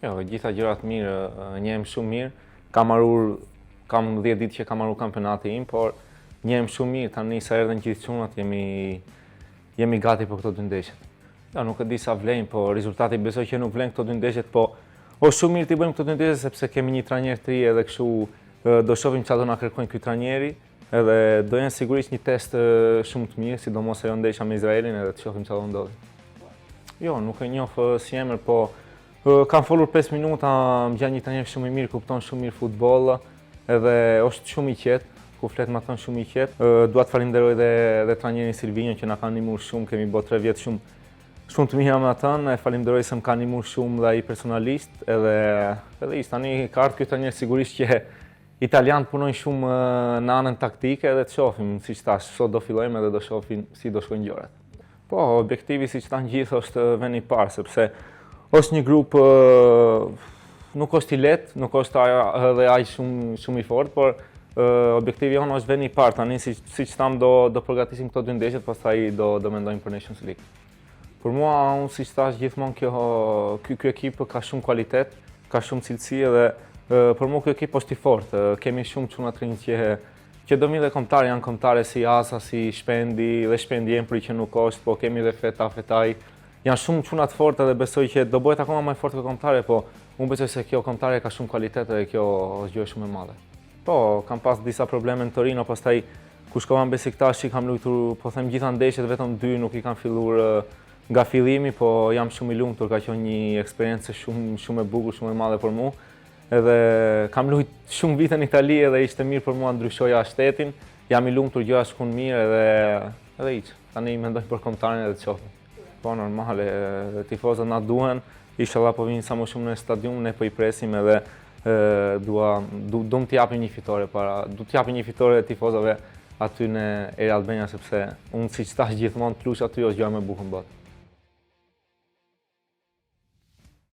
Jo, gjitha gjërat mirë, njihem shumë mirë. Kam marrur, kam 10 ditë që kam marrur kampionati im, por njihem shumë mirë, tani sa erdhën gjithë çunat, jemi, jemi gati për këto dy ndeshjet. Jo, nuk e di sa vlejnë, po rezultati besoj që nuk vlen këto dy ndeshjet, po o shumë mirë t'i bëjmë këto dy ndeshjet sepse kemi një trajner të ri edhe kështu do shohim çfarë do na kërkojnë ky trajneri, edhe do jenë sigurisht një test shumë të mirë, sidomos ajo ndeshja me Izraelin edhe të shohim çfarë do ndodhi. Jo, nuk e njoh si emër, po kam folur 5 minuta, më ngjan një trajner shumë i mirë, kupton shumë mirë futboll, edhe është shumë i qetë, ku flet me thënë shumë i qetë. Dua të falenderoj dhe dhe trajnerin Silvinjo që na ka ndihmuar shumë, kemi bërë 3 vjet shumë shumë të mira me atën, e falenderoj se më ka ndihmuar shumë dhe ai personalisht, edhe edhe ish tani ka ardhur ky trajner sigurisht që italianët punojnë shumë në anën taktike edhe të shohim, siç thash, sot do fillojmë edhe do shohim si do shkojnë gjërat. Po, objektivi siç thanë gjithë është vendi i parë, sepse është një grup nuk është i lehtë, nuk është edhe aq shumë shumë i fortë, por objektivi jonë është vendi i parë. Tani si siç thamë do do përgatisim këto dy ndeshjet, pastaj do do mendojmë për Nations League. Për mua, unë siç thash gjithmonë kjo ky ky ekip ka shumë kualitet, ka shumë cilësi edhe për mua ky ekip është i fortë. Kemi shumë çuna të rinj që që do dhe kombëtare, janë kombëtare si Asa, si Shpendi dhe Shpendi Empri që nuk është, po kemi dhe Feta, Fetai. Janë shumë çuna të fortë dhe besoj që do bëhet akoma më e fortë kjo kombëtare, po unë besoj se kjo kombëtare ka shumë kualitet dhe kjo është gjë shumë e madhe. Po, kam pas disa probleme në Torino, pastaj ku shkova në Besiktashi kam luajtur, po them gjitha ndeshjet, vetëm dy nuk i kam filluar nga fillimi, po jam shumë i lumtur, ka qenë një eksperiencë shumë shumë e bukur, shumë e madhe për mua. Edhe kam luajt shumë vite në Itali edhe ishte mirë për mua ndryshoja shtetin. Jam i lumtur gjëra shkon mirë edhe edhe hiç. Tani mendoj për kombëtaren edhe të shohim. Po normale, tifozët na duhen, inshallah po vinë sa më shumë në stadium, ne po i presim edhe dua du, dum të japim një fitore para, du të japim një fitore tifozave aty në Air Albania sepse unë siç thash gjithmonë të luash aty është gjëja më e bukur në botë.